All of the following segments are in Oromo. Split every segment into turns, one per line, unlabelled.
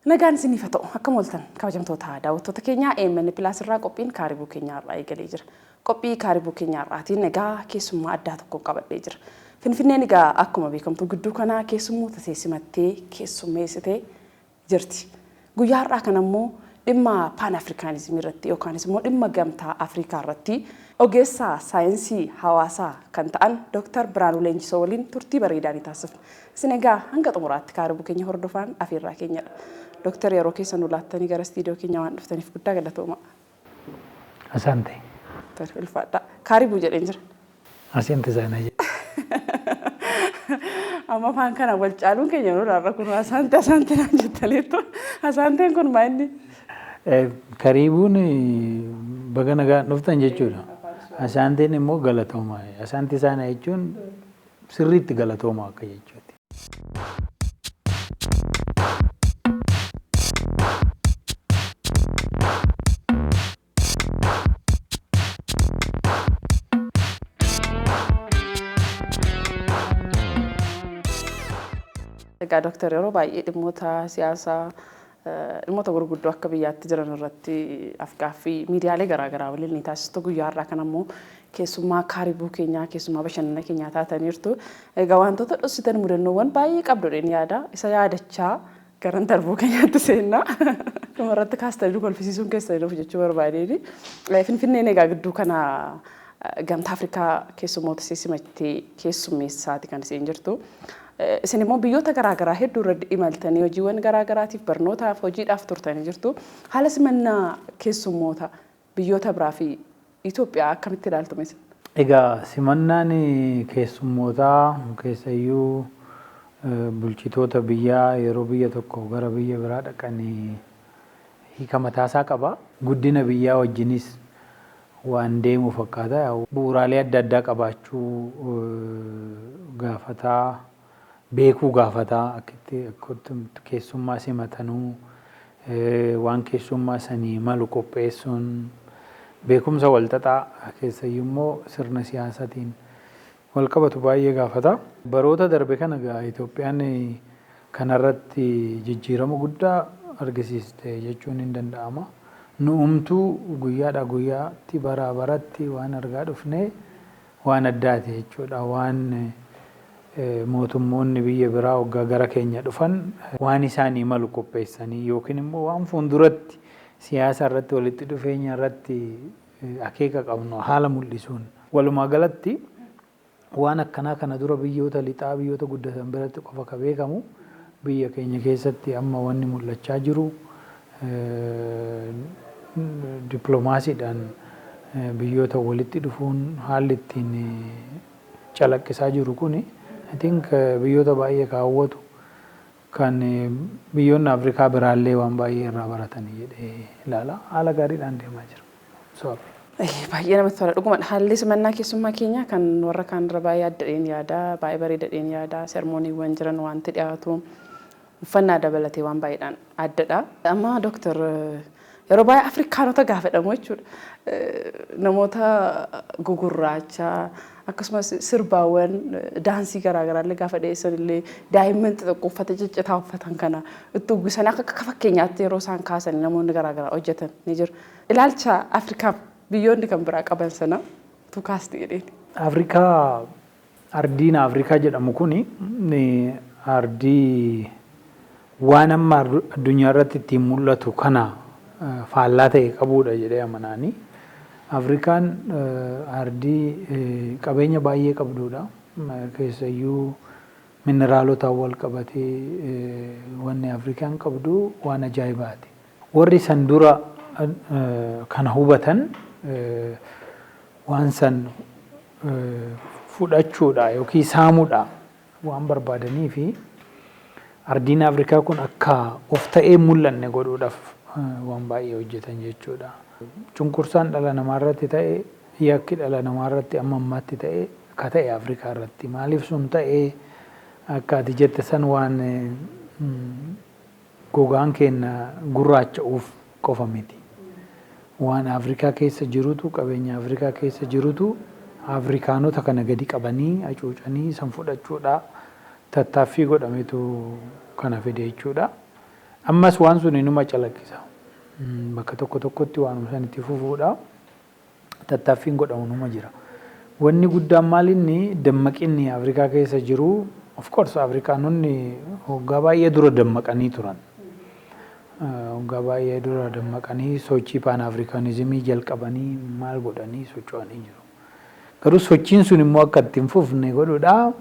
Nagaan isiniif haa ta'u. Akkam ooltan kabajamtoota daawwattoota keenyaa? AMN Plus irraa qophiin Kaaribuu keenyaa irraa eegalee jira. Qophii Kaaribuu keenyaa irraatiin egaa keessummaa addaa tokko qabadhee jira. Finfinneen egaa akkuma beekamtu gidduu kanaa keessummoota ishee simattee keessummeessitee jirti. Guyyaa har'aa kana immoo dhimma Paan Afrikaanizimii irratti yookaanis immoo dhimma Gamtaa Afrikaa irratti ogeessa saayinsii hawaasaa kan ta'an Dooktar Biraanuu Leenjisoo waliin turtii bareedaa ni taasifna. Isin egaa hanga xumuraatti Kaaribuu keenya hordofaan afeerraa keenyadha. Dooktar, yeroo keessa nu laattanii gara istiidiyoo keenya waan dhuftaniif guddaa galatooma.
Asante.
Ulfaadha. Kaaribuu jedheen jira.
Asante sana jedhe.
Amma afaan kana wal caaluun keenya nurraa irra kun asante asante naan jettaniittu. Asanteen kun maa inni?
Kariibuun baga nagaan dhuftan jechuudha. Asanteen immoo galatooma. Asante sana jechuun sirriitti galatooma akka jechuuti.
Egaa Dooktar, yeroo baay'ee dhimmoota siyaasaa, dhimmoota gurguddoo akka biyyaatti jiran irratti afgaaffii miidiyaalee garaagaraa waliin ni taasistu. Guyyaa har'aa kana immoo keessummaa Kaaribuu keenyaa, keessummaa bashannana keenyaa taataniirtu. Egaa wantoota dhossitan, mudannoowwan baay'ee qabdu jedheen yaada. Isa yaadachaa garan darbuu keenyaatti seenna. Dhumarratti kaastanii nu kolfisiisuun keessanii nuuf jechuu barbaadeeni. Finfinneen egaa gidduu kana Gamtaa Afrikaa keessummoota ishee simattee keessummeessaati kan isheen jirtu. Isin immoo biyyoota garaagaraa hedduu irra imaltanii hojiiwwan garaagaraatiif, barnootaaf, hojiidhaaf turtanii jirtu. Haala simannaa keessummoota biyyoota biraa fi Itoophiyaa akkamitti ilaaltu isin?
Egaa simannaan keessummootaa, keessayyuu bulchitoota biyyaa, yeroo biyya tokko gara biyya biraa dhaqanii hiika mataasaa qaba. Guddina biyyaa wajjinis waan deemu fakkaata. Bu'uuraalee adda addaa qabaachuu gaafataa, beekuu gaafataa, akkitti keessummaa simatanuu, waan keessummaa sanii malu qopheessuun beekumsa walxaxaa, keessayyuu immoo sirna siyaasatiin walqabatu baay'ee gaafata. Baroota darbe kana egaa Itoophiyaan kanarratti jijjiirama guddaa argisiiste jechuun hin danda'ama. Nu'umtuu guyyaadhaa guyyaatti, baraa baratti waan argaa dhufne waan addaati jechuudha. Waan mootummoonni biyya biraa waggaa gara keenya dhufan waan isaanii malu qopheessanii yookiin immoo waan fuulduratti siyaasa irratti, walitti dhufeenya irratti akeeka qabnu haala mul'isuun. Walumaa galatti waan akkanaa kana dura biyyoota lixaa, biyyoota guddatan biratti qofa ka beekamu, biyya keenya keessatti amma wanni mul'achaa jiru, dippiloomaasiidhaan biyyoota walitti dhufuun haalli ittiin calaqqisaa jiru kuni, I think, biyyoota baay'ee ka hawwatu, kan biyyoonni Afrikaa biraallee waan baay'ee irraa baratanii jedhee ilaala. Haala gaariidhaan deemaa jira. So,
Baay'ee namatti tola dhuguma. Haalli simannaa keessummaa keenya kan warra kaan irra baay'ee addadheen yaada, baay'ee bareedadheen yaada. Sermooniiwwan jiran, wanti dhiyaatu, uffannaa dabalatee waan baay'eedhaan addadha. Amma Dooktar, yeroo baay'ee Afrikaanota gaafadhamu jechuudha. Namoota gugurraacha, akkasumas sirbaawwan daansii garaagaraa illee gaafa dhiyeessan illee daa'imman xixiqqoo uffata ciccitaa uffatan kana itti uwwisanii akka fakkeenyaatti yeroo isaan kaasan namoonni garaagaraa hojjetan ni jiru. Ilaalcha Afrikaaf biyyoonni kan biraa qaban sana utuu kaasti jedheen.
Afrikaa, ardiin Afrikaa jedhamu kuni ardii waan amma addunyaa irratti ittiin mul'atu kana faallaa ta'e qabudha jedhee amanaani. Afrikaan ardii qabeenya baay'ee qabdudha. Keessayyuu mineraalotaan wal qabatee wanni Afrikaan qabdu waan ajaa'ibaati. Warri san dura kana hubatan waan san fudhachuudha yookiin saamuudha waan barbaadanii fi ardiin Afrikaa kun akka of ta'ee mul'anne godhuudhaaf waan baay'ee hojjetan jechuudha. Cunqursaan dhala namaa irratti ta'e, yakki dhala namaa irratti amma ammaatti ta'e ka ta'e Afrikaa irratti. Maaliif sun ta'e? Akka ati jette san waan gogaan keenya gurraacha'uuf qofa miti. Waan Afrikaa keessa jirutu, qabeenya Afrikaa keessa jirutu, Afrikaanota kana gadi qabanii hacuucanii san fudhachuudha tattaaffii godhametu kana fide jechuudha. Ammas waan sun inuma calaqqisa. Bakka tokko tokkotti waanuma san itti fufuudha. Tattaaffiin godhamu numa jira. Wanni guddaan maal inni dammaqinni Afrikaa keessa jiru, of course Afrikaanonni waggaa baay'ee dura dammaqanii turan. Waggaa baay'ee dura dammaqanii, sochii Pan Africanismii jalqabanii, maal godhanii socho'anii jiru. Garuu sochiin sun immoo akka itti hin fufne godhuudha.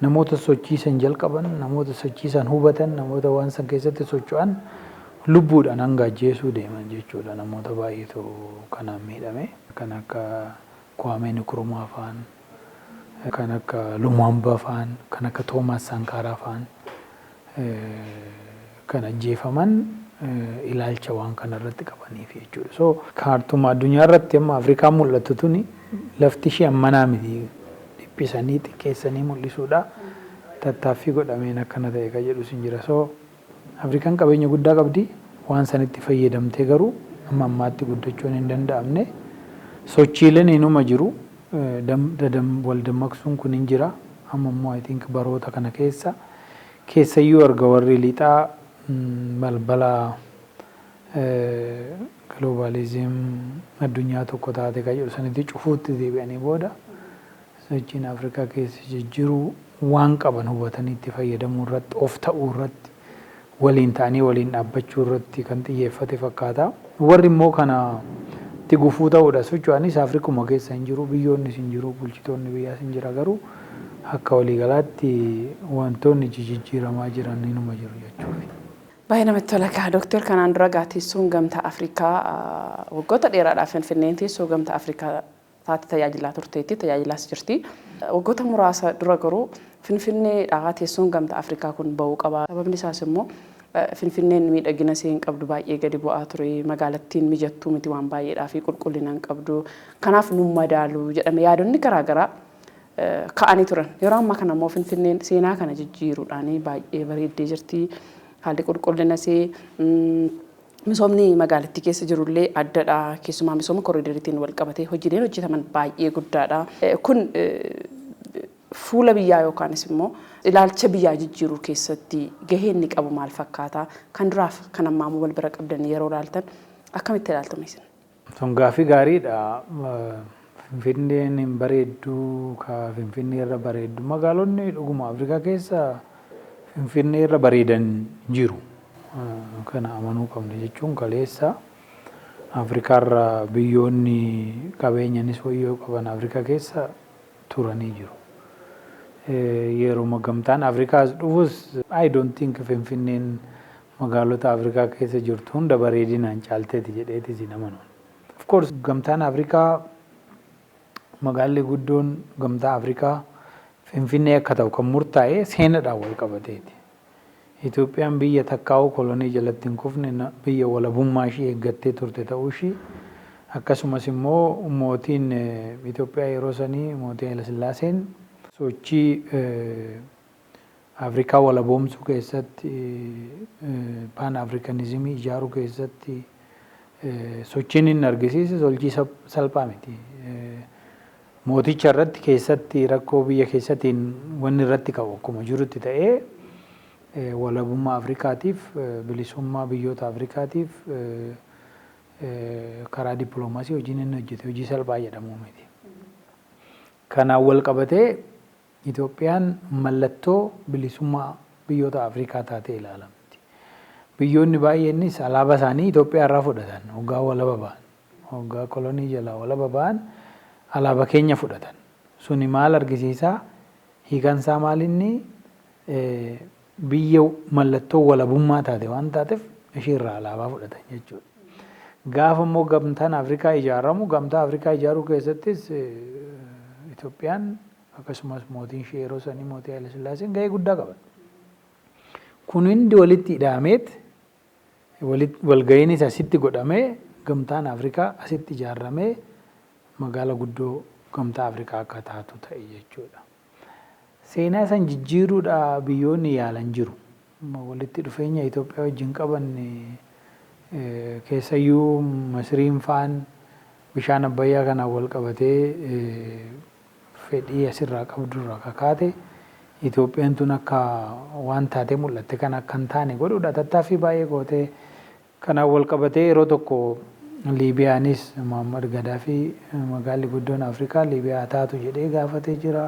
Namoota sochii san jalqaban, namoota sochii san hubatan, namoota waan san keessatti socho'an lubbuudhaan hanga ajjeesuu deeman jechuudha. Namoota baay'eetu kanaan miidhame. Kan akka Kwame Nkrumah fa'aan, kan akka Lumumba fa'aan, kan akka Thomas Sankara fa'aan kan ajjeefaman ilaalcha waan kana irratti qabaniif jechuudha. So kaartuma addunyaa irratti amma Afrikaan mul'attu tuni lafti ishee ammanaa miti, dhiphisanii xiqqeessanii mul'isuudha. Tattaaffii godhameen akkana ta'e kan jedhus hin jira. So Afrikaan qabeenya guddaa qabdi, waan sanitti fayyadamtee garuu amma ammaatti guddachuun hin danda'amne. Sochiileen inuma jiru, wal dammaqsuun kun hin jira. Amma immoo I think baroota kana keessa keessayyuu erga warri lixaa balbala globalism addunyaa tokko taate kan jedhu sanitti cufuutti deebi'anii booda, sochiin Afrikaa keessa jijjiiruu, waan qaban hubatanii itti fayyadamuu irratti, of ta'uu irratti, waliin ta'anii waliin dhaabbachuu irratti kan xiyyeeffate fakkaata. Warri immoo kana itti gufuu ta'uudha socho'anis Afrikuma keessa hin jiru, biyyoonnis hin jiru, bulchitoonni biyyaas hin jira, garuu akka waliigalaatti wantoonni jijjiiramaa jiran inuma jiru jechuudha.
Baay'ee namatti tola kaa, Dooktar. Kanaan dura gaa teessoon Gamtaa Afrikaa waggoota dheeraadhaaf Finfinneen teessoo Gamtaa Afrikaa taate tajaajilaa turteetti, tajaajilaas jirti. Waggoota muraasa dura garuu Finfinneedhaa teessoon Gamtaa Afrikaa kun ba'uu qaba. Sababni isaas immoo Finfinneen miidhagina isheen qabdu baay'ee gadi bu'aa ture. Magaalattiin mijattuu miti waan baay'eedhaa fi qulqullina hin qabdu. Kanaaf nu madaalu jedhame yaadonni garaagaraa ka'anii turan. Yeroo ammaa kana immoo Finfinneen seenaa kana jijjiiruudhaan baay'ee bareeddee jirti. Haalli qulqullina ishee, misoomni magaalattii keessa jirullee addadha. Keessumaa misooma koriidariitiin wal qabatee hojiileen hojjetaman baay'ee guddaadha. Kun fuula biyyaa yookaanis immoo ilaalcha biyyaa jijjiiruu keessatti gahee inni qabu maal fakkaata? Kan duraaf kan ammaa immoo wal bira qabdanii yeroo ilaaltan akkamitti ilaaltu isin?
Sun gaaffii gaariidha. Finfinneen hin bareedduu, ka Finfinnee irra bareeddu. Magaalonni dhuguma Afrikaa keessa Finfinnee irra bareedan jiru. Kana amanuu qabna jechuun kaleessa Afrikaarra biyyoonni qabeenyanis wayyoo qaban Afrikaa keessa turanii jiru. Yeruma Gamtaan Afrikaas dhufus I don't think Finfinneen magaalota Afrikaa keessa jirtu hunda bareedinaan caalteeti jedheetis hin amanu. Of course Gamtaan Afrikaa, magaalli guddoon Gamtaa Afrikaa Finfinnee akka ta'u kan murtaa'e seenaadhaan wal qabateeti. Itoophiyaan biyya takkaa'uu kolonii jalatti hin kufne, biyya walabummaa ishii eeggattee turte ta'uu ishii, akkasumas immoo mootiin Itoophiyaa yeroo sanii, mootii Hayilasillaaseen, sochii Afrikaa walaboomsuu keessatti, Pan Africanismii ijaaruu keessatti sochiin inni argisiise sochii salphaa miti. Mooticha irratti keessatti rakkoo biyya keessattiin wanni irratti ka'u akkuma jirutti ta'ee, walabummaa Afrikaatiif, bilisummaa biyyoota Afrikaatiif karaa dippiloomaasii hojiin inni hojjete hojii salphaa jedhamuu miti. Kanaan wal qabatee Itoophiyaan mallattoo bilisummaa biyyoota Afrikaa taatee ilaalamti. Biyyoonni baay'eenis alaabaa isaanii Itoophiyaa irraa fudhatan hoggaa walaba ba'an. Hoggaa kolonii jalaa walaba ba'an alaabaa keenya fudhatan. Suni maal argisiisaa? Hiikansaa maal inni biyya mallattoo walabummaa taate waan taateef ishiirraa alaabaa fudhatan jechuudha. Gaafa immoo Gamtaan Afrikaa ijaaramu, Gamtaa Afrikaa ijaaruu keessattis Itoophiyaan akkasumas mootiin ishee yeroo sanii, mootii Haayile Sillaaseen, gahee guddaa qaban. Kun hundi walitti hidhaameet walga'iinis asitti godhamee, Gamtaan Afrikaa asitti ijaaramee magaala guddoo Gamtaa Afrikaa akka taatu ta'e jechuudha. Seenaa san jijjiiruudha biyyoonni yaalan jiru. Walitti dhufeenya Itoophiyaa wajjin qaban keessayyuu Masriin fa'aan bishaan Abbayyaa kanaan wal qabatee fedhii asirraa qabdurraa kakaate Itoophiyaan tun akka waan taatee mul'atte kan akka hin taane godhuudha. Tattaaffii baay'ee gootee kanaan wal qabatee yeroo tokko Liibiyaanis Muhammad Gadaafii magaalli guddoon Afrikaa Liibiyaa taatu jedhee gaafatee jira.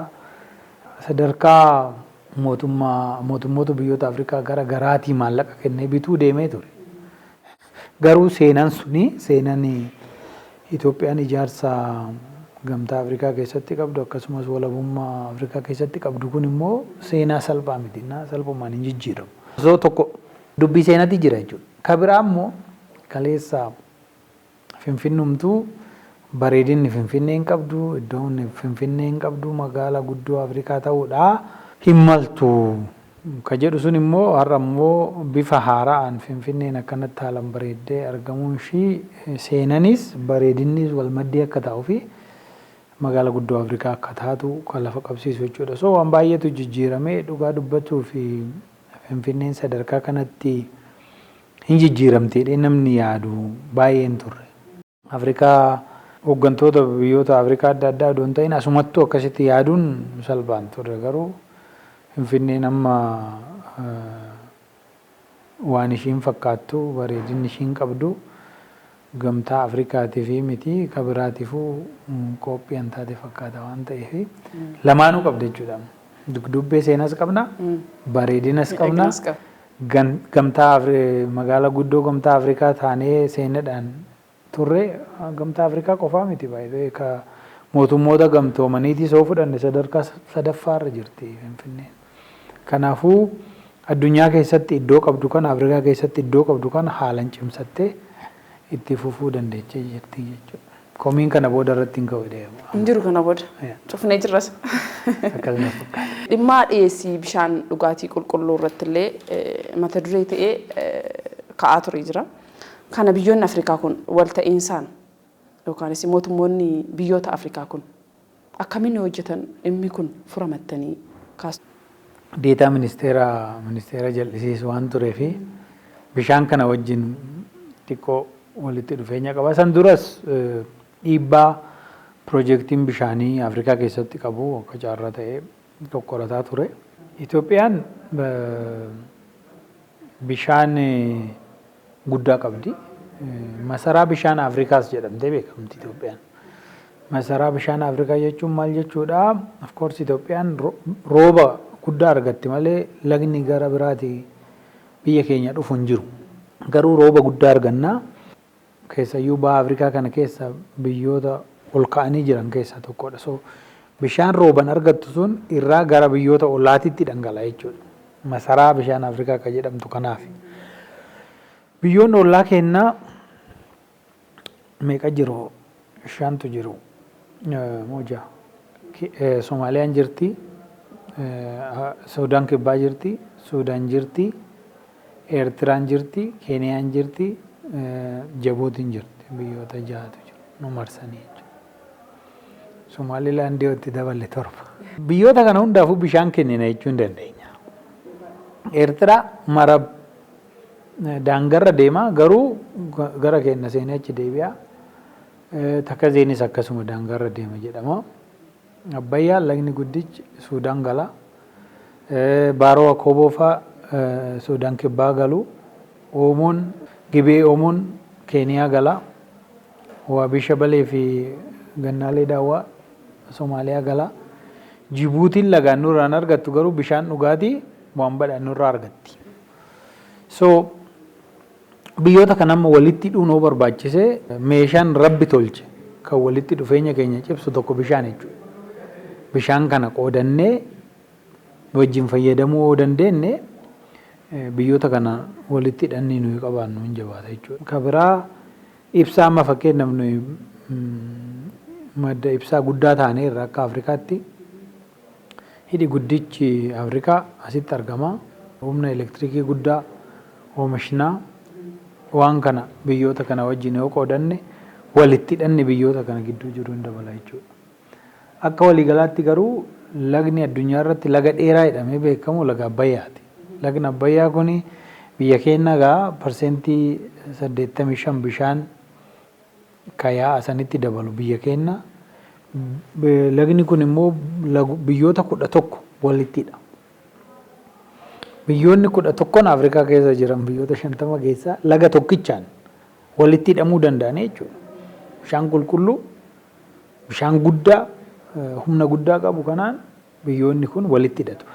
Sadarkaa mootummaa mootummoota biyyoota Afrikaa gara garaatii maallaqa kennee bituu deemee ture. Garuu seenaan suni seenaan Itoophiyaan ijaarsa Gamtaa Afrikaa keessatti qabdu, akkasumas walabummaa Afrikaa keessatti qabdu kun immoo seenaa salphaa miti. Salphumaan hin jijjiiramu. So tokko dubbii seenatti jira jechuudha. Ka biraa immoo kaleessa Finfinnumtuu bareedinni Finfinnee hin qabdu, iddoon Finfinnee hin qabdu, magaalaa guddoo Afrikaa ta'uudha hin maltu. Ka jedhu sun immoo har'a immoo bifa haara'aan Finfinneen akkanatti haalaan bareeddee argamuun ishii seenanis bareedinnis wal maddii akka ta'uu fi magaala guddoo Afrikaa akka taatu kan lafa qabsiisu jechuudha. So waan baay'eetu jijjiiramee, dhugaa dubbachuu fi Finfinneen sadarkaa kanatti hin jijjiiramteedhee namni yaadu baay'ee hin turre. Afrikaa, hooggantoota biyyoota Afrikaa adda addaa odoo hin ta'in asumattuu akkasitti yaaduun salphaan turre, garuu Finfinneen amma waan ishiin fakkaattu, bareedinni ishiin qabdu Gamtaa Afrikaatii fi miti ka biraatiifuu qophii an taate fakkaata waan ta'eef lamaanuu qabda jechuudha. Dugdubbee seenas qabna, bareedinas qabna. Gamtaa magaala guddoo Gamtaa Afrikaa taanee seenadhaan turre. Gamtaa Afrikaa qofaa miti, baay'ee ka mootummoota gamtoomaniitis yoo fudhanne sadarkaa sadaffaarra jirti Finfinneen. Kanaafuu addunyaa keessatti iddoo qabdu kana, Afrikaa keessatti iddoo qabdu kana haalan cimsattee itti fufuu dandeechee jirti jechuudha. Komiin kana booda irratti hin ka'u jedhee.
Hin jiru kana booda. Cufnee jirras.
Akkasuma fakkaata.
Dhimma dhiyeessii bishaan dhugaatii qulqulluu irratti illee mata duree ta'ee ka'aa ture jira. Kana biyyoonni Afrikaa kun walta'iinsaan yookaanis mootummoonni biyyoota Afrikaa kun akkamiin hojjetan dhimmi kun furamattanii kaastu?
Deetaa ministeera jal'isiis waan turee fi bishaan kana wajjin xiqqoo walitti dhufeenya qaba. San duras dhiibbaa piroojeektiin bishaanii Afrikaa keessatti qabu akka carraa ta'ee qoqqorataa ture. Itoophiyaan bishaan guddaa qabdi. Masaraa bishaan Afrikaas jedhamtee beekamti Itoophiyaan. Masaraa bishaan Afrikaa jechuun maal jechuudha? Of course Itoophiyaan rooba guddaa argatti malee lagni gara biraati biyya keenya dhufu hin jiru. Garuu rooba guddaa argannaa. Keessayyuu baha Afrikaa kana keessa biyyoota ol ka'anii jiran keessaa tokkodha. So bishaan rooban argattu sun irraa gara biyyoota ollaatitti dhangala'a jechuudha. Masaraa bishaan Afrikaa kan jedhamtu kanaaf. Biyyoonni ollaa keenyaa meeqa jiru? Shantu jiru. Moja. Somaaliyaan jirti. Suudaan Kibbaa jirti. Suudaan jirti. Eertiraan jirti. Keeniyaan jirti. Jabuutiin jirti. Biyyoota jahatu jiru. Nu marsanii jechuudha. Somaalilaandii itti daballe torba. Biyyoota kana hundaafuu bishaan kennina jechuu hin dandeenya. Eertiraa Marab daangarra deema, garuu gara keenya seenee achi deebi'a. Takazeenis akkasuma daangarra deema jedhama. Abbayyaa lagni guddichi Suudaan gala. Baaroo Akooboo fa'aa Suudaan Kibbaa galu. Oomoon, Gibee Oomoon Keeniyaa gala. Waabii Shabalee fi Gannaalee Daawwaa Somaaliyaa gala. Jibuutiin lagaan nurraan argattu, garuu bishaan dhugaatii waan badhaan nurraa argatti. So biyyoota kana amma walitti hidhuun yoo barbaachise, meeshaan Rabbi tolche kan walitti dhufeenya keenya cimsu tokko bishaan jechuudha. Bishaan kana qoodannee wajjin fayyadamuu yoo dandeenye, biyyoota kana walitti hidhannii nuyi qabaannu hin jabaata jechuudha. Ka biraa ibsaa. Amma fakkeenyaaf nuyi madda ibsaa guddaa taaneerra akka Afrikaatti. Hidhi guddichi Afrikaa asitti argama. Humna elektirikii guddaa oomishnaa. Waan kana biyyoota kana wajjin yoo qoodanne, walitti hidhanni biyyoota kana gidduu jiru hin dabala jechuudha. Akka waliigalaatti garuu lagni addunyaa irratti laga dheeraa jedhamee beekamu laga Abbayyaati. Lagni Abbayyaa kuni biyya keenya egaa 85% bishaan ka yaa'a sanitti dabalu biyya keenya. Lagni kun immoo biyyoota 11 walittidha. Biyyoonni 11n Afrikaa keessa jiran biyyoota 50 keessaa laga tokkichaan walitti hidhamuu danda'anii jechuudha. Bishaan qulqulluu, bishaan guddaa, humna guddaa qabu kanaan biyyoonni kun walitti hidhatu.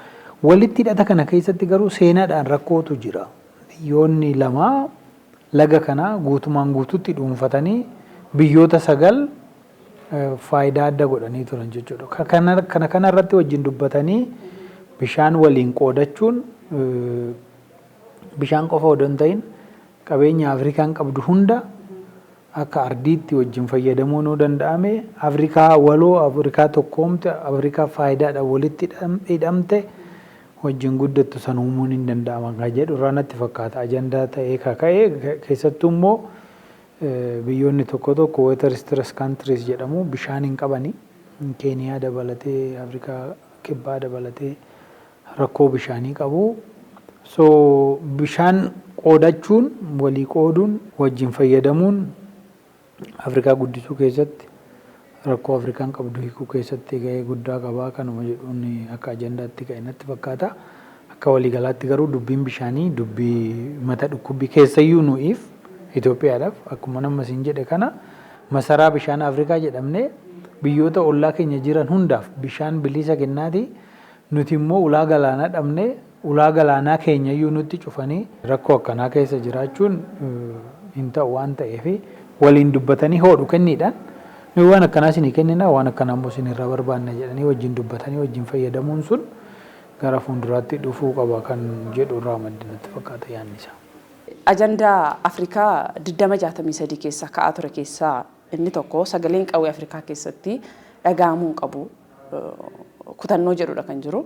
Walitti hidhata kana keessatti garuu seenaadhaan rakkootu jira. Biyyoonni lama laga kana guutumaan guututti dhuunfatanii biyyoota 9 faayidaa adda godhanii turan jechuudha. Kana kana irratti wajjin dubbatanii bishaan waliin qoodachuun, bishaan qofa odoo hin ta'in qabeenya Afrikaan qabdu hunda akka ardiitti wajjin fayyadamuu nuu danda'ame, Afrikaa waloo, Afrikaa tokkoomte, Afrikaa faayidaadhaan walitti hidhamte wajjin guddattu san uumuun hin danda'ama kan jedhu irraa natti fakkaata ajandaa ta'ee kaka'e. Keessattuu immoo biyyoonni tokko tokko water stress countries jedhamu, bishaan hin qabani. Keeniyaa dabalatee, Afrikaa Kibbaa dabalatee rakkoo bishaanii qabu. So bishaan qoodachuun, walii qooduun, wajjin fayyadamuun Afrikaa guddisuu keessatti, rakkoo Afrikaan qabdu hiikuu keessatti gahee guddaa qabaa kanuma jedhuun akka ajandaatti ka'e natti fakkaata. Akka waliigalaatti garuu dubbiin bishaanii dubbii mata dhukkubbii, keessayyuu nuyiif Itoophiyaadhaaf. Akkuma nama isin jedhe kana, masaraa bishaan Afrikaa jedhamne, biyyoota ollaa keenya jiran hundaaf bishaan bilisa kennaati, nuti immoo ulaa galaanaa dhabne, ulaa galaanaa keenya iyyuu nutti cufanii rakkoo akkanaa keessa jiraachuun hin ta'u waan ta'eef, waliin dubbatanii hoodhu kenniidhaan, nuyi waan akkanaa isinii kennina, waan akkanaa immoo isinirraa barbaanna jedhanii wajjin dubbatanii wajjin fayyadamuun sun gara fuulduraatti dhufuu qaba kan jedhu irraa maddi natti fakkaata yaadni isaa.
Ajandaa Afrikaa 2063 keessa ka'aa ture keessaa inni tokko sagaleen qawwee Afrikaa keessatti dhaga'amuu hin qabu kutannoo jedhudha kan jiru.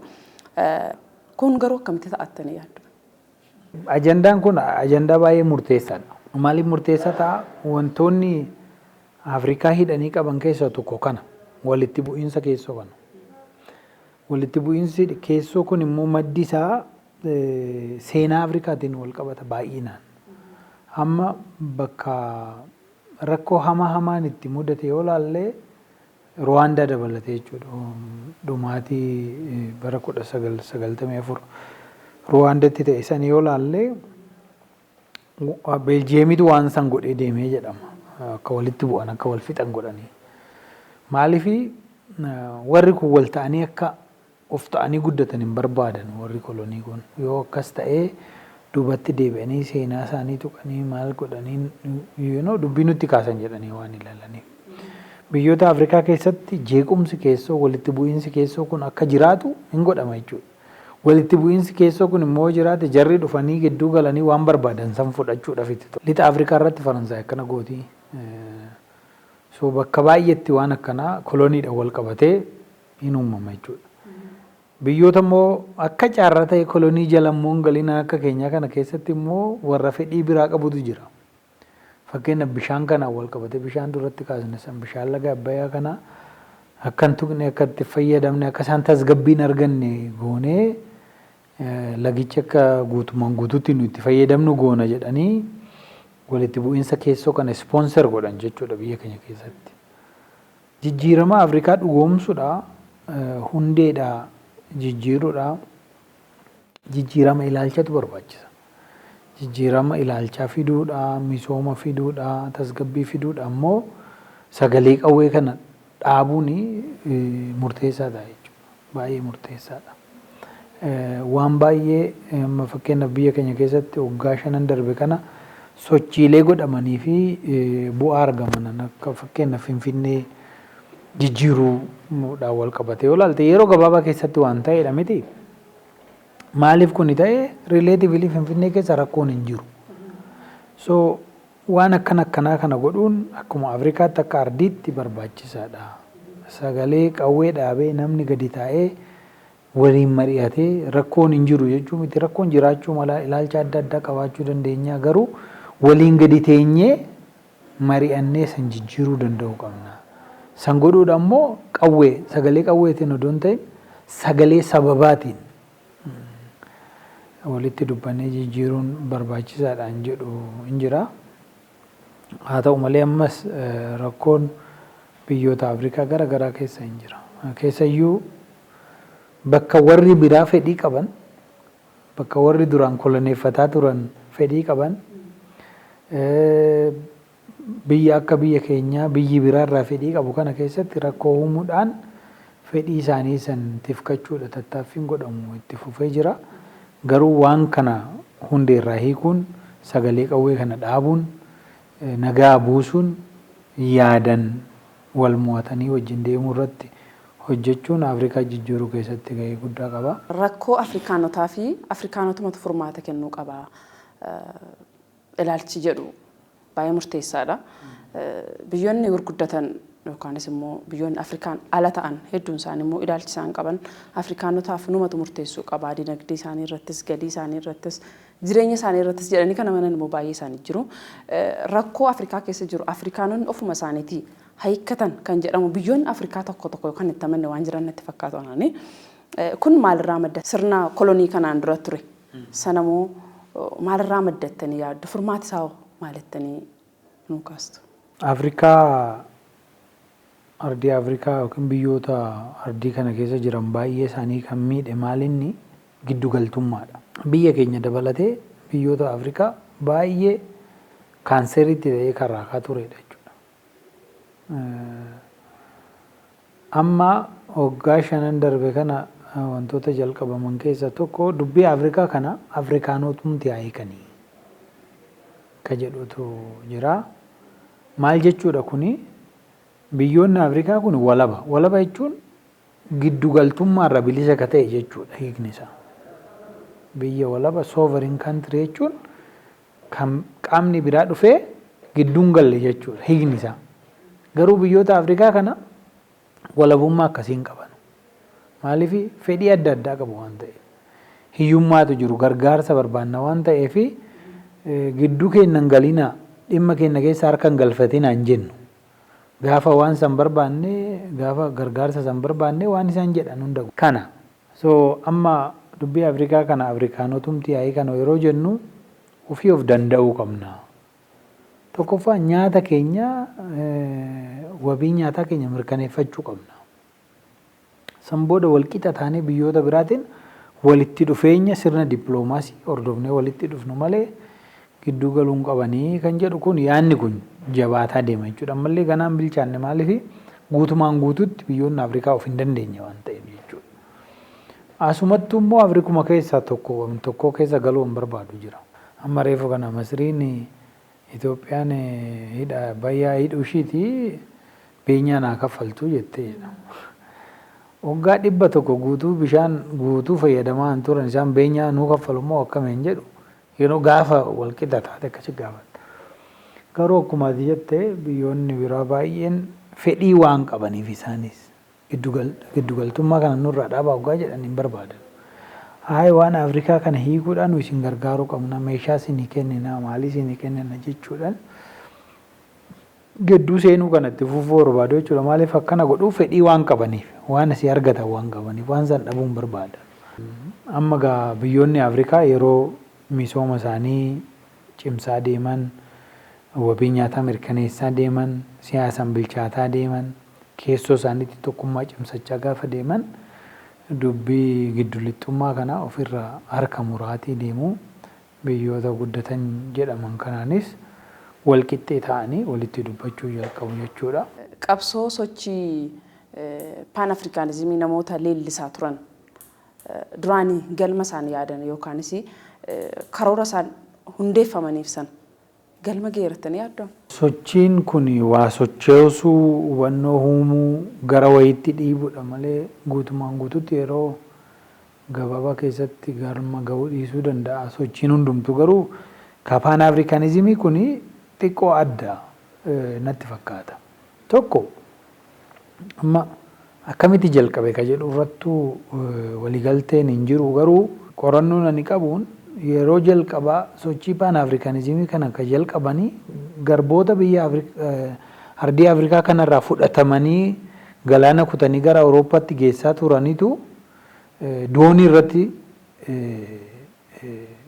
Kun garuu akkamitti ta'attanii yaaddu?
Ajandaan kun ajandaa baay'ee murteessaadha. Maaliif murteessaa ta'a? Wantoonni Afrikaa hidhanii qaban keessaa tokko kana. Walitti bu'iinsa keessoo kana. Walitti bu'iinsi keessoo kun immoo maddi isaa seenaa Afrikaatiin wal qabata baay'inaan. Amma bakka rakkoo hamaa hamaan itti mudate yoo laallee, Ruwaandaa dabalatee jechuudha. Dhumaatii bara 1994 Ruwaandatti ta'e san yoo laallee, Beeljiyeemitu waan san godhee deemee jedhama. Akka walitti bu'an, akka wal fixan godhanii. Maaliifi warri kun wal ta'anii akka of ta'anii guddatan hin barbaadan warri kolonii kun. Yoo akkas ta'ee duubatti deebi'anii seenaa isaanii tuqanii maal godhanii dubbii nutti kaasan jedhanii waan ilaalaniif. Biyyoota Afrikaa keessatti jeequmsi keessoo, walitti bu'iinsi keessoo kun akka jiraatu hin godhama jechuudha. Walitti bu'iinsi keessoo kun immoo jiraate, jarri dhufanii gidduu galanii waan barbaadan san fudhachuudhaaf itti tola. Lixa Afrikaa irratti Faransaay akkana gooti. So bakka baay'eetti waan akkanaa koloniidhaan wal qabatee hin uumama jechuudha. Biyyoota immoo akka carraa ta'e kolonii jala immoo hin galin akka keenyaa kana keessatti immoo warra fedhii biraa qabutu jira. Fakkeenyaaf bishaan kanaan wal qabatee, bishaan duratti kaasne san, bishaan laga Abbayyaa kana akka hin tuqne, akka itti fayyadamne, akka isaan tasgabbii hin arganne goonee, lagichi akka guutumaan guutuutti nu itti fayyadamnu goona jedhanii walitti bu'iinsa keessoo kana sponsor godhan jechuudha biyya keenya keessatti. Jijjiirama Afrikaa dhugoomsuudha, hundeedha jijjiiruudha, jijjiirama ilaalchatu barbaachisa. Jijjiirama ilaalchaa fiduudha, misooma fiduudha, tasgabbii fiduudha ammoo sagalee qawwee kana dhaabuun murteessaadha jechuudha. Baay'ee murteessaadha. Waan baay'ee amma fakkeenyaaf biyya keenya keessatti waggaa shanan darbe kana sochiilee godhamanii fi bu'aa argaman, akka fakkeenyaaf Finfinnee jijjiiruudhaan wal qabate yoo ilaalte, yeroo gabaabaa keessatti waan ta'edha miti. Maaliif kuni ta'e? Relatively Finfinnee keessa rakkoon hin jiru. So waan akkana akkanaa kana godhuun akkuma Afrikaatti akka ardiitti barbaachisaadha. Sagalee qawwee dhaabee namni gadi taa'ee waliin mari'atee, rakkoon hin jiru jechuu miti, rakkoon jiraachuu mala, ilaalcha adda addaa qabaachuu dandeenya, garuu waliin gadi teenyee mari'annee san jijjiiruu danda'uu qabna. San godhuudha immoo qawwee, sagalee qawweetiin odoo hin ta'in sagalee sababaatiin walitti dubbannee jijjiiruun barbaachisaadhaan jedhu hin jira. Haa ta'u malee ammas rakkoon biyyoota Afrikaa gara garaa keessa hin jira. Keessayyuu bakka warri biraa fedhii qaban, Bakka warri duraan koloneeffataa turan fedhii qaban, biyya akka biyya keenyaa biyyi biraarraa fedhii qabu kana keessatti rakkoo uumuudhaan fedhii isaanii san tifkachuudha tattaaffiin godhamu itti fufee jira. Garuu waan kana hundeerraa hiikuun, sagalee qawwee kana dhaabuun, nagaa buusuun, yaadan wal mo'atanii wajjin deemuu irratti hojjechuun Afrikaa jijjiiruu keessatti gahee guddaa qaba.
Rakkoo Afrikaanotaa fi Afrikaanotumatu furmaata kennuu qaba ilaalchi jedhu baay'ee murteessaadha. Biyyoonni gurguddatan yookaanis immoo biyyoonni Afrikaan ala ta'an hedduun isaanii immoo ilaalchi isaan qaban Afrikaanotaaf numatu murteessuu qaba. Dinagdee isaanii irrattis, galii isaanii irrattis, jireenya isaanii irrattis jedhanii kan amanan immoo baay'ee isaanii jiru. Rakkoo Afrikaa keessa jiru Afrikaanonni ofuma isaaniitii hiikkatan kan jedhamu biyyoonni Afrikaa tokko tokko kan itti amanne waan jiran natti fakkaatu anaani. Kun maalirraa madda? Sirna kolonii kanaan dura ture. Sanamoo maalirraa maddattanii yaaddu? Furmaati isaa maalittanii nuu kaastu?
Afrikaa, ardii Afrikaa yookiin biyyoota ardii kana keessa jiran baay'ee isaanii kan miidhe maalinni giddugaltummaadha. Biyya keenya dabalatee biyyoota Afrikaa baay'ee kaanseriitti ta'ee kan raakaa turedha jechuudha. Amma waggaa shanan darbe kana wantoota jalqabaman keessaa tokko dubbii Afrikaa kana Afrikaanotumti haa hiikanii ka jedhutu jira. Maal jechuudha kuni? Biyyoonni Afrikaa kun walaba. Walaba jechuun giddugaltummaarra bilisa ka ta'e jechuudha hiikni isaa. Biyya walaba, sovereign country jechuun kan qaamni biraa dhufee gidduun galle jechuudha hiikni isaa. Garuu biyyoota Afrikaa kana walabummaa akkasii hin qaban. Maaliif? Fedhii adda addaa qabu waan ta'eef. Hiyyummaatu jiru, gargaarsa barbaanna waan ta'eef, gidduu keenya hin galinaa, dhimma keenya keessa harka hin galfatinaa hin jennu. Gaafa waan san barbaanne, gaafa gargaarsa san barbaanne, waan isaan jedhan hunda kana. So amma dubbii Afrikaa kana Afrikaanotumti yaa'ii kana yeroo jennu ofii of danda'uu qabna. Tokkoffaa, nyaata keenya, wabii nyaataa keenya mirkaneeffachuu qabna. San booda walqixa taanee biyyoota biraatiin walitti dhufeenya sirna dippiloomaasii hordofnee walitti dhufnu malee gidduu galuu hin qabanii kan jedhu kun, yaadni kun jabaataa deema jechuudha. Ammallee ganaan bilchaanne. Maaliif? Guutumaan guututti biyyoonni Afrikaa of hin dandeenye waan ta'eef jechuudha. Asumattuu immoo Afrikuma keessaa tokko tokko keessa galuu hin barbaadu jira. Amma reefu kana Masriin Itoophiyaan hidha Abbayyaa hidhuu ishiiti beenyaa naa kaffaltu jettee jedhama. Waggaa 100 guutuu bishaan guutuu fayyadamaa hin turan, isaan beenyaa nuu kaffalu moo akkamiin jedhu yeroo gaafa walqixa taate akkasi gaafatta. Garuu akkuma ati jette biyyoonni biraa baay'een fedhii waan qabaniif isaanis giddugaltummaa kana nurraa dhaabaa waggaa jedhan hin barbaadan. Hayi, waan Afrikaa kana hiikuudhaan nu isin gargaaruu qabna, meeshaa isinii kennina, maalii isinii kennina jechuudhaan gidduu seenuu kana itti fufuu barbaadu jechuudha. Maaliif akkana godhuu? Fedhii waan qabaniif, waan asii argatan waan qabaniif, waan san dhabuu hin barbaadan. Amma gaa biyyoonni Afrikaa yeroo misooma isaanii cimsaa deeman, wabii nyaataa mirkaneessaa deeman, siyaasaan bilchaataa deeman, keessoo isaaniitti tokkummaa cimsachaa gaafa deeman, dubbii giddulixxummaa kana ofirraa harka muraatii deemuu, biyyoota guddatan jedhaman kanaanis wal qixxee ta'anii walitti dubbachuu jalqabu jechuudha.
Qabsoo sochii Paan Afrikaanizimii namoota leellisaa turan duraanii galma isaan yaadan yookaanis karoora isaan hundeeffamaniif sana galma geerattanii yaaddu?
Sochiin kun waa sochoosuu, hubannoo uumuu, gara wayiitti dhiibudha malee guutumaan guututti yeroo gabaabaa keessatti galma gahuu dhiisuu danda'a. Sochiin hundumtuu garuu ka Paan Afrikaanizimii kun xiqqoo adda natti fakkaata. Tokko, amma akkamitti jalqabe ka jedhu irrattuu waliigalteen hin jiru, garuu qorannoon ani qabuun yeroo jalqabaa sochii Paan Afrikaanizimii kana ka jalqabanii garboota biyya ardii Afrikaa kanarraa fudhatamanii galaana kutanii gara Awurooppaatti geessaa turanitu doonii irratti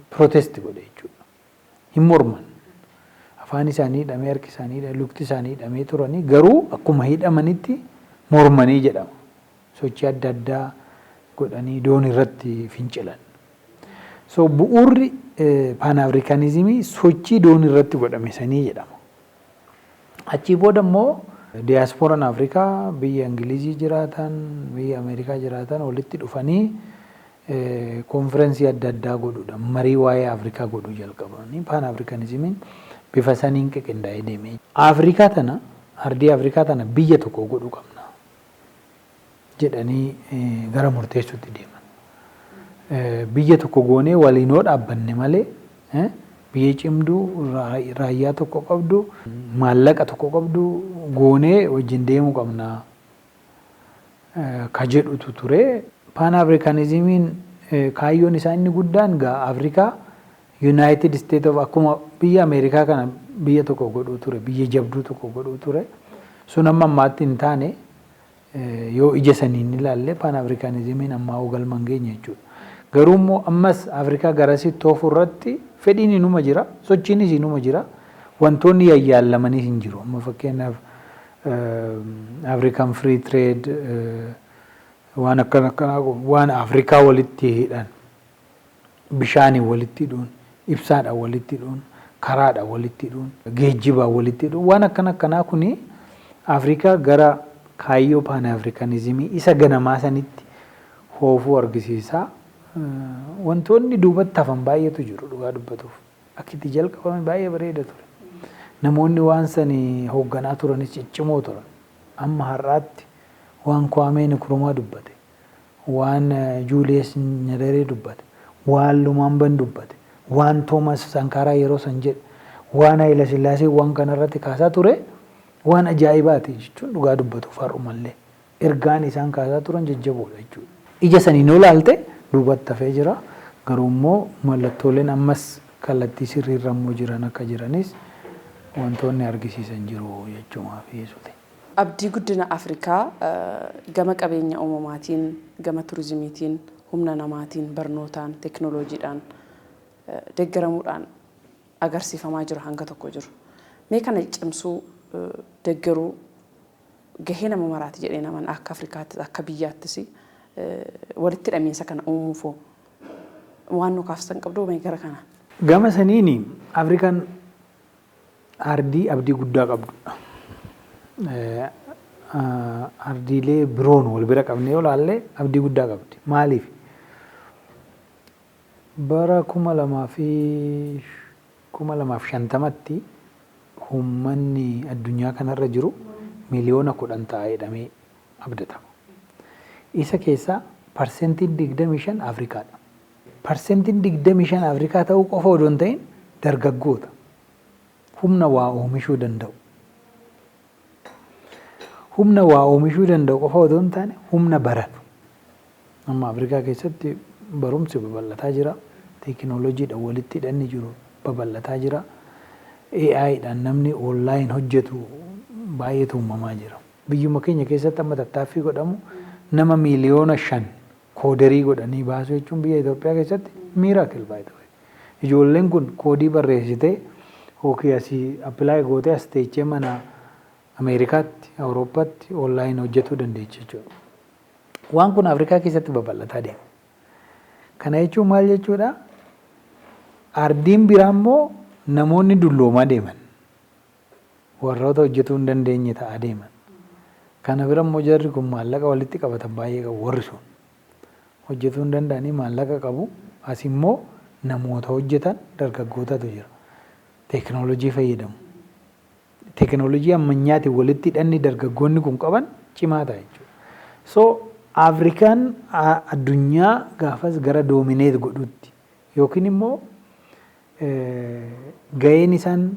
protest godhe jechuudha. Hin morman. Afaan isaanii hidhamee, harki isaanii hidhamee, lukti isaanii hidhamee turanii, garuu akkuma hidhamanitti mormanii jedhama. Sochii adda addaa godhanii doonii irratti fincilan. So bu'uurri Pan-Africanismii sochii doonii irratti godhame sanii jedhama. Achii booda immoo diyaaspooraan Afrikaa biyya Ingilizii jiraatan, biyya Ameerikaa jiraatan walitti dhufanii konferensii adda addaa godhuudha. Marii waa'ee Afrikaa godhuu jalqabanii Pan-Africanismiin bifa saniin qindaa'ee deeme. Afrikaa tana, ardii Afrikaa tana biyya tokko godhuu qabna jedhanii gara murteessuutti deeman. Biyya tokko goonee waliin yoo dhaabbanne malee, biyya cimduu, raayyaa tokko qabdu, maallaqa tokko qabdu goonee wajjin deemuu qabna ka jedhutu ture. Pan-Africanismiin kaayyoon isaa inni guddaan gaa Afrikaa United State of akkuma biyya Ameerikaa kana biyya tokko godhuu ture, biyya jabduu tokko godhuu ture. Sun amma ammaatti hin taane. Yoo ija saniin ilaalle, Pan-Africanismiin ammaa hoo galma hin geenye jechuudha. Garuu immoo ammas Afrikaa garasitti oofuu irratti fedhiin inuma jira, sochiinis inuma jira, wantoonni yayyaallamaniis hin jiru. Amma fakkeenyaaf African Free Trade, waan akkana akkanaa, waan Afrikaa walitti hidhan, bishaaniin walitti hidhuun, ibsaadhaan walitti hidhuun, karaadhaan walitti hidhuun, geejjibaan walitti hidhuun, waan akkana akkanaa kuni Afrikaa gara kaayyoo Pan-Africanismii isa ganamaa sanitti hoofuu argisiisa. Wantoonni duubatti hafan baay'eetu jiru dhugaa dubbatuuf. Akka itti jalqabame baay'ee bareeda ture. Namoonni waan sani hoogganaa turanis ciccimoo turan. Amma har'aatti waan Kwame Nkrumah dubbate, waan Julius Nyerere dubbate, waan Lumumban dubbate, waan Thomas Sankara yeroo san jedhe, waan Haile Sillaasee waan kanarratti kaasaa ture, waan ajaa'ibaati jechuun dhugaa dubbatuuf har'umallee. Ergaan isaan kaasaa turan jajjaboodha jechuudha. Ija saniin yoo ilaalte duubatti hafee jira. Garuu immoo mallattooleen ammas kallattii sirriirra immoo jiran akka jiranis wantoonni argisiisan jiru jechuumaaf yesuute.
Abdii guddina Afrikaa gama qabeenya uumamaatiin, gama turizimiitiin, humna namaatiin, barnootaan, teekinooloojiidhaan deeggaramuudhaan agarsiifamaa jiru hanga tokko jiru. Mee kana cimsuu, deeggaruu gahee nama maraati jedhee naman, akka Afrikaattis akka biyyaattis walitti hidhamiinsa kana uumuufoo waan nu kaafsan qabdu mee gara kana?
Gama saniin Afrikaan ardii abdii guddaa qabdudha. Ardiilee biroon wal bira qabnee yoo ilaalle abdii guddaa qabdi. Maaliif? Bara 2050tti uummanni addunyaa kanarra jiru 10 miliyoona ta'a jedhamee abdatama. Isa keessaa 25% Afrikaadha. 25% Afrikaa ta'uu qofa odoo hin ta'in, dargaggoota humna waa oomishuu danda'u. Humna waa oomishuu danda'u qofa odoo hin taane, humna baratu. Amma Afrikaa keessatti barumsi babal'ataa jira. Teekinooloojiidhaan walitti hidhanni jiru babal'ataa jira. AIdhaan namni online hojjetu baay'eetu uumamaa jira. Biyyuma keenya keessatti amma tattaaffii godhamu, nama 5 miliyoona coderii godhanii baasuu jechuun biyya Itoophiyaa keessatti miracle baay'ee. Ijoolleen kun koodii barreessitee hookii asii apply gootee as teechee mana Ameerikaatti, Awurooppaatti online hojjetuu dandeechi jechuudha. Waan kun Afrikaa keessatti babal'ataa deema. Kana jechuun maal jechuudha? Ardiin biraa immoo namoonni dulloomaa deeman. Warroota hojjetuu hin dandeenye ta'aa deeman. Kana bira immoo jarri kun maallaqa walitti qabatan baay'ee qabu warri sun. Hojjetuu hin danda'anii maallaqa qabu. As immoo namoota hojjetan dargaggootatu jira. Teekinooloojii fayyadamu. Teekinooloojii ammayyaatiin walitti hidhanni dargaggoonni kun qaban cimaa ta'a jechuudha. So Afrikaan addunyaa gaafas gara dominate godhutti yookiin immoo gaheen isaan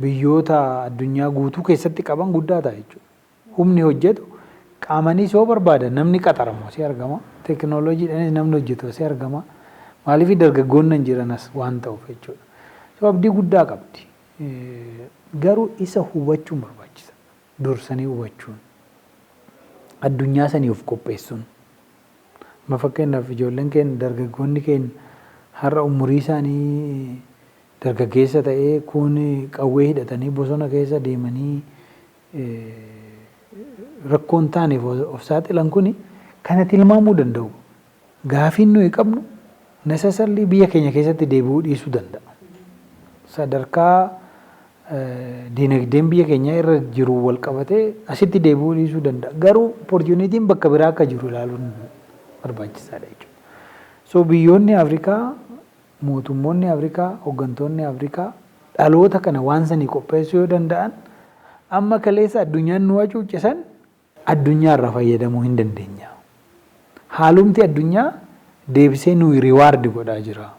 biyyoota addunyaa guutuu keessatti qaban guddaa ta'a jechuudha. Humni hojjetu qaamanis yoo barbaadan namni qaxaramu asii argama. Teekinooloojiidhaanis namni hojjetu asii argama. Maaliif? Dargaggoonni hin jiran as waan ta'uuf jechuudha. So abdii guddaa qabdi. Garuu isa hubachuun barbaachisa. Dursanii hubachuun. Addunyaa sanii of qopheessuun. Amma fakkeenyaaf ijoolleen keenya, dargaggoonni keenya har'a umurii isaanii dargaggeessa ta'ee kun qawwee hidhatanii bosona keessa deemanii rakkoo hin taaneef of saaxilan kuni kana tilmaamuu danda'u. Gaafiin nuyi qabnu Necessarily biyya keenya keessatti deebi'uu dhiisuu danda'a. Sadarkaa dinagdeen biyya keenya irra jiru wal qabatee asitti deebi'uu dhiisuu danda'a. Garuu opportunityn bakka biraa akka jiru ilaaluun barbaachisaadha jechuudha. So biyyoonni Afrikaa, mootummoonni Afrikaa, hooggantoonni Afrikaa dhaloota kana waan sanii qopheessuu yoo danda'an, amma kaleessa addunyaan nu hacuuccisan addunyaarraa fayyadamuu hin dandeenya. Haalumti addunyaa deebisee nu reward godhaa jira.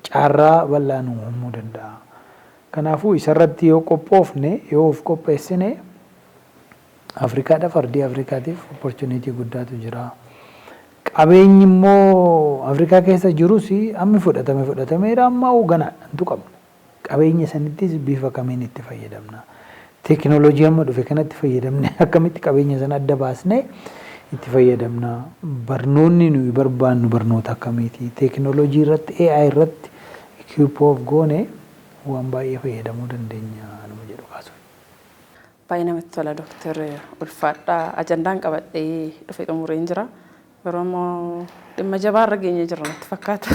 Carraa bal'aa nu uumuu danda'a. Kanaafuu isarratti yoo qophoofne, yoo of qopheessine, Afrikaadhaaf, ardii Afrikaatiif opportunity guddaatu jira. Qabeenyi immoo Afrikaa keessa jirus ammi fudhatame fudhatameera, amma ganaadha hin tuqamne. Qabeenya sanittis bifa kamiin itti fayyadamna? Teekinooloojii amma dhufe kanatti fayyadamne akkamitti qabeenya sana adda baasnee itti fayyadamna? Barnoonni nuyi barbaannu barnoota akkamiiti? Teekinooloojii irratti, AI irratti equip of goone waan baay'ee fayyadamuu dandeenya nama jedhu kaasuuf.
Baay'ee namatti tola, Dooktar, ulfaadhaa. Ajandaan qabadhee dhufe xumureen jira. Garuu immoo dhimma jabaarra geenyee jirra natti fakkaata.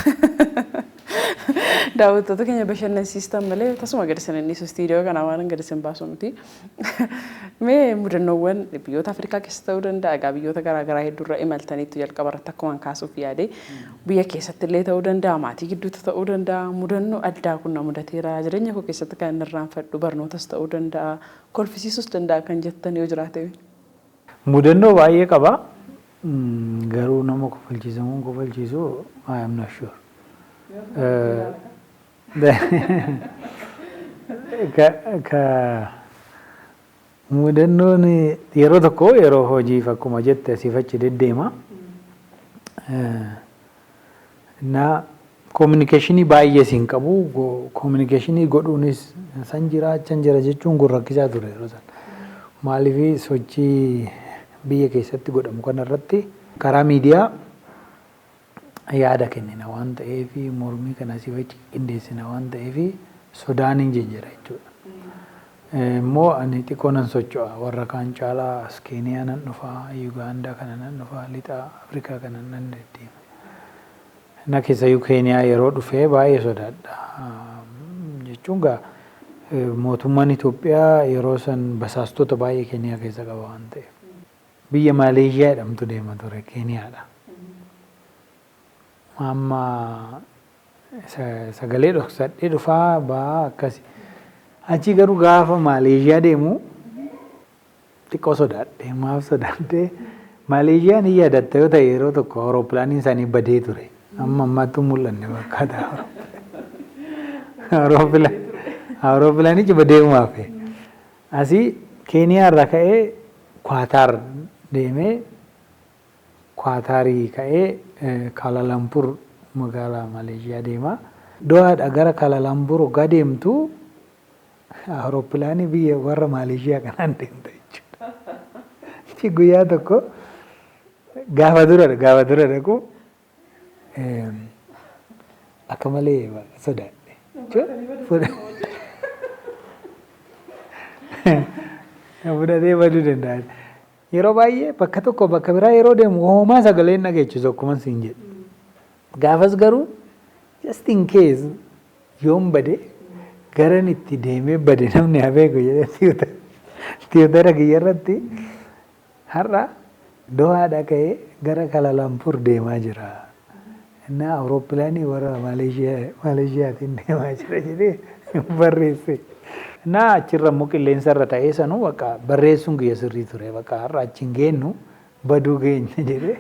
Daawwattoota keenya bashannansiistan malee tasuma gadi isin hin dhiisu, istiidiyoo kana waan gadi isin baasu miti. Mee mudannoowwan biyyoota Afrikaa keessa ta'uu danda'a, egaa biyyoota garaagaraa hedduurra imaltaniitu, jalqaba irratti akkuma kaasuuf yaade, biyya keessatti illee ta'uu danda'a, maatii gidduutti ta'uu danda'a, mudannoo addaa kun na mudateera, jireenya koo keessatti kan inni irraanfadhu, barnootas ta'uu danda'a, kolfisiisuus danda'a kan jettan yoo jiraate.
Mudannoo baay'ee qaba. Garuu nama kofalchiisamuun kofalchiisu, I am not sure. Ka mudannoon yeroo tokko, yeroo hojiif akkuma jette asiif achi deddeema. Na communication baay'ee siin qabu, communication godhuunis san jira achan jira jechuun kun rakkisaa ture yeroo sana. Maaliif, sochii biyya keessatti godhamu kanarratti karaa miidiyaa yaada kennina waan ta'eef, mormii kana asii achi qindeessina waan ta'eef, sodaan hin jijjiira jechuudha. Immoo ani xiqqoo nan socho'a, warra kaan caalaa as Keeniyaa nan dhufa, Yugaandaa kana nan dhufa, lixa Afrikaa kana nan deddeema. Na keessayyuu Keeniyaa yeroo dhufee baay'ee sodaadha. Jechuun gaa mootummaan Itoophiyaa yeroo san basaastota baay'ee Keeniyaa keessa qaba waan ta'eef. Biyya Maaleeshiyaa jedhamtu deema ture, Keeniyaadha. Amma sagalee dhoksadhee dhufaa ba'aa akkasi. Achi garuu gaafa Maaleeshiyaa deemu xiqqoo sodaadhe. Maaf sodaadhe? Maaleeshiyaan hin yaadatta yoo ta'e, yeroo tokko awuroopppilaaniin isaanii badee ture. Amma ammaatti hin mul'anne fakkaata. Awuroopppilaanichi badee uumaaf. Asii Keeniyaa irraa ka'ee Kwaataar deemee, Kwaataarii ka'ee Kaalaalampur magaalaa Maleeshiyaa deema. Dohaadha gara Kaalaalampur hoggaa deemtu awuroopppilaanii biyya warra Maleeshiyaa kanaan deemta jechuudha. Achi guyyaa tokko gaafa dura dhaqu akka malee sodaadhe. Fudhatee baduu danda'a. Yeroo baay'ee bakka tokko bakka biraa yeroo deemu homaa sagalee hin dhageechisu akkuma siin jedhu. Gaafas garuu just in case yoon bade, garan itti deemee bade namni haa beeku jedhee, Twitter kiyya irratti "Har'a Dohaadha ka'ee gara Kaalaalampur deemaa jira. Innaa awuroopppilaanii warra Maleeshiyaatiin deemaa jira" jedhee barreesse. Innaa achirra immoo qilleensa irra ta'ee sanuu bakka barreessuun kiyya sirrii ture. Bakka har'a achi hin geennu, baduu geenya jedhee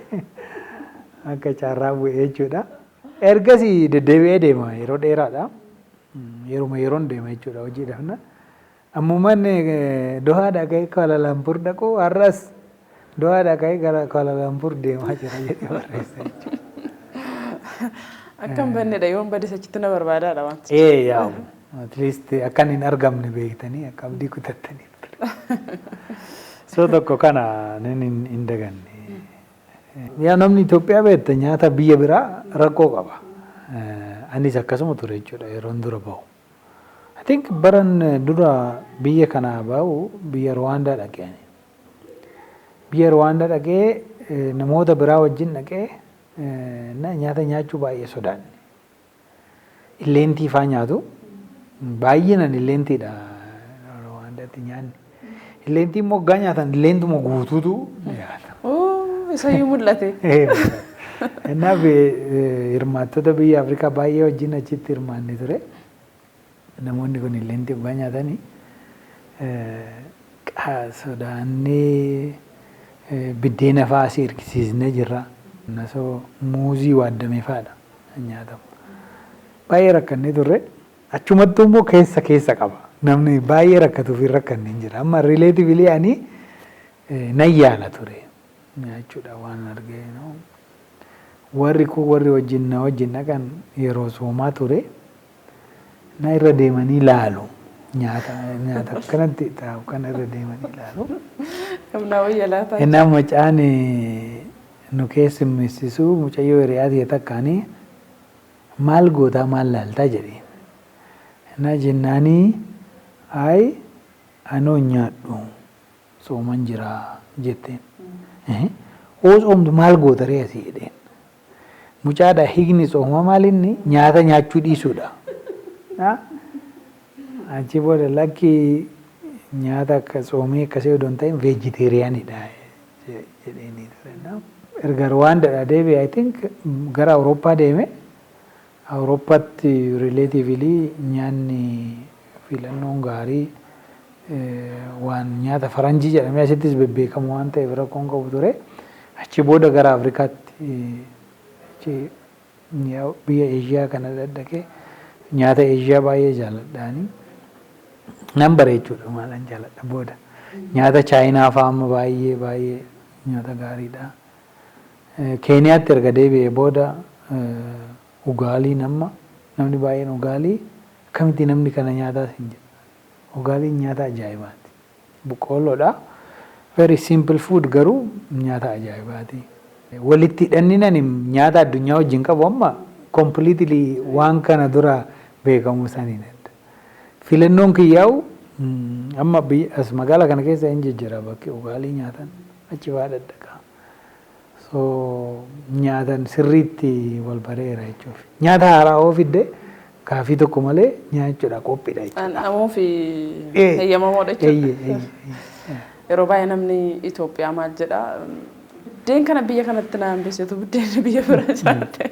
akka carraa bu'ee jechuudha. Ergasii deddeebi'ee deema yeroo dheeraadha. Yeruma yeroon deema jechuudha hojiidhaaf. Ammumaan Dohaadhaa ka'ee Kuala dhaqu, har'as Dohaadhaa ka'ee gara Kuala deemaa jira jedhee barreessa jechuudha.
Akka hin bannedha, yoon bade achitti na barbaadaadha wanti.
Ee, yaa'u at least akka hin argamne beektanii akka abdii kutattaniif ture. So tokko kana nin hin daganne. Yaa namni Itoophiyaa beekta, nyaata biyya biraa rakkoo qaba. Anis akkasuma ture jechuudha yeroon dura bahu. I think baran dura biyya kanaa bahu biyya Rwaandaa dhaqee ani. Biyya Rwaandaa dhaqee namoota biraa wajjin dhaqee Nyaata nyaachuu baay'ee sodaanne. Illeentii faa nyaatu. Baay'inaan illeentiidha Rwaandaatti nyaanni. Illeentii immoo hoggaa nyaatan illeentuma guutuutu nyaata.
Isayyuu mul'ate.
Kanaaf hirmaattota biyya Afrikaa baay'ee wajjin achitti hirmaanne ture. Namoonni kun illeentii hoggaa nyaatanii sodaannee biddeena fa'aa asii ergisiisnee jirra. Nasoo muuzii waaddame fa'aadha nyaatamu. Baay'ee rakkannee turre. Achumattuu immoo keessa keessa qaba. Namni baay'ee rakkatuuf hin rakkanne hin jira. Amma relatively ani nan yaala ture. Nyaachuudha waan argee. Warri kun warri wajjin na wajjin dhaqan yeroo soomaa ture. Na irra deemanii laalu. Nyaata nyaata akkanatti taa'u kana irra deemanii laalu.
Humnaa wayya laataa.
Innaan mucaan nu keessummeessisu mucayyoo hiriyaa ta'e takkaanii maal gootaa, maal laaltaa jedheen. Innaa jennaanii, "Ayi, anoo nyaadhu, sooman jira," jetteen. "Oo, soomtu maal goota ree asii?" jedheen. Mucaadha, hiikni sooma maalinni nyaata nyaachuu dhiisuudha. Achi booda, "Lakki, nyaata akka soomii akkasii odoo hin ta'in vegetarianidha," jedheenii ture. Erga Rwaandaadhaa deebi'e, I think, gara Awurooppaa deeme. Awurooppaatti relatively nyaanni filannoon gaarii waan nyaata faranjii jedhamee asittis bebbeekamu waan ta'eef rakkoon qabu ture. Achi booda gara Afrikaatti, biyya Eeshiyaa kana daddaqee nyaata Eeshiyaa baay'ee jaalladhaani. Nan bare jechuudha, maalan jaalladha booda. Nyaata Chaayinaa fa'aa amma baay'ee baay'ee nyaata gaariidha. Keeniyaatti erga deebi'ee booda ugaaliin, amma namni baay'een ugaalii akkamitti namni kana nyaataas hin jedhu. Ugaaliin nyaata ajaa'ibaati. Boqqoolloodha. Very simple food, garuu nyaata ajaa'ibaati. Walitti hidhanni ani nyaata addunyaa wajjin qabu amma completely waan kana dura beekamu saniin adda. Filannoon kiyyaa'u amma as magaalaa kana keessa hin jijjiira, bakki ugaalii nyaatan achi fa'aa daddaqaa. So nyaatan sirriitti wal bareera jechuuf. Nyaata haaraa oo fidde gaafii tokko malee nyaachuudha qophiidha jechuudha.
Dhandhamuu fi heeyyamamoodha jechuudha. Yeroo baay'ee namni Itoophiyaa maal jedhaa, "Buddeen kana biyya kanatti na hambisetu buddeen biyya bira jiraate.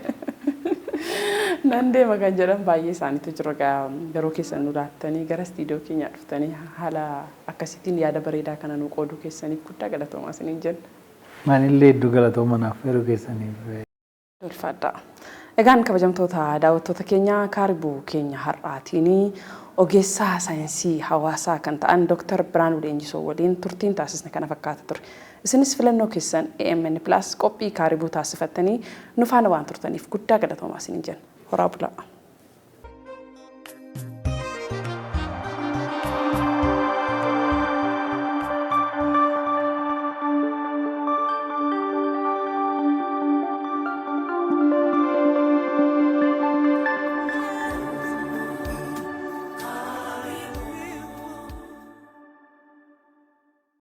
Nan deema," kan jedhan baay'ee isaaniitu jiru. Egaa yeroo keessan nu laattanii gara istiidiyoo keenyaa dhuftanii haala akkasiitiin yaada bareedaa kana nu qooduu keessaniif guddaa galatoomaa isiniin jenna.
Anillee hedduu galatooma naaf yeroo keessaniif.
Ulfaadha. Egaan kabajamtoota daawwattoota keenya, kaaribuu keenya har'aatiin ogeessaa saayinsii hawaasaa kan ta'an Dr. Biraanuu Leenjisoo waliin turtiin taasisne kana fakkaata ture. Isinis filannoo keessan AMN Plus qophii kaaribuu taasifattanii nu faana waan turtaniif guddaa galatoomaa isiniin jenna. Horaa bulaa.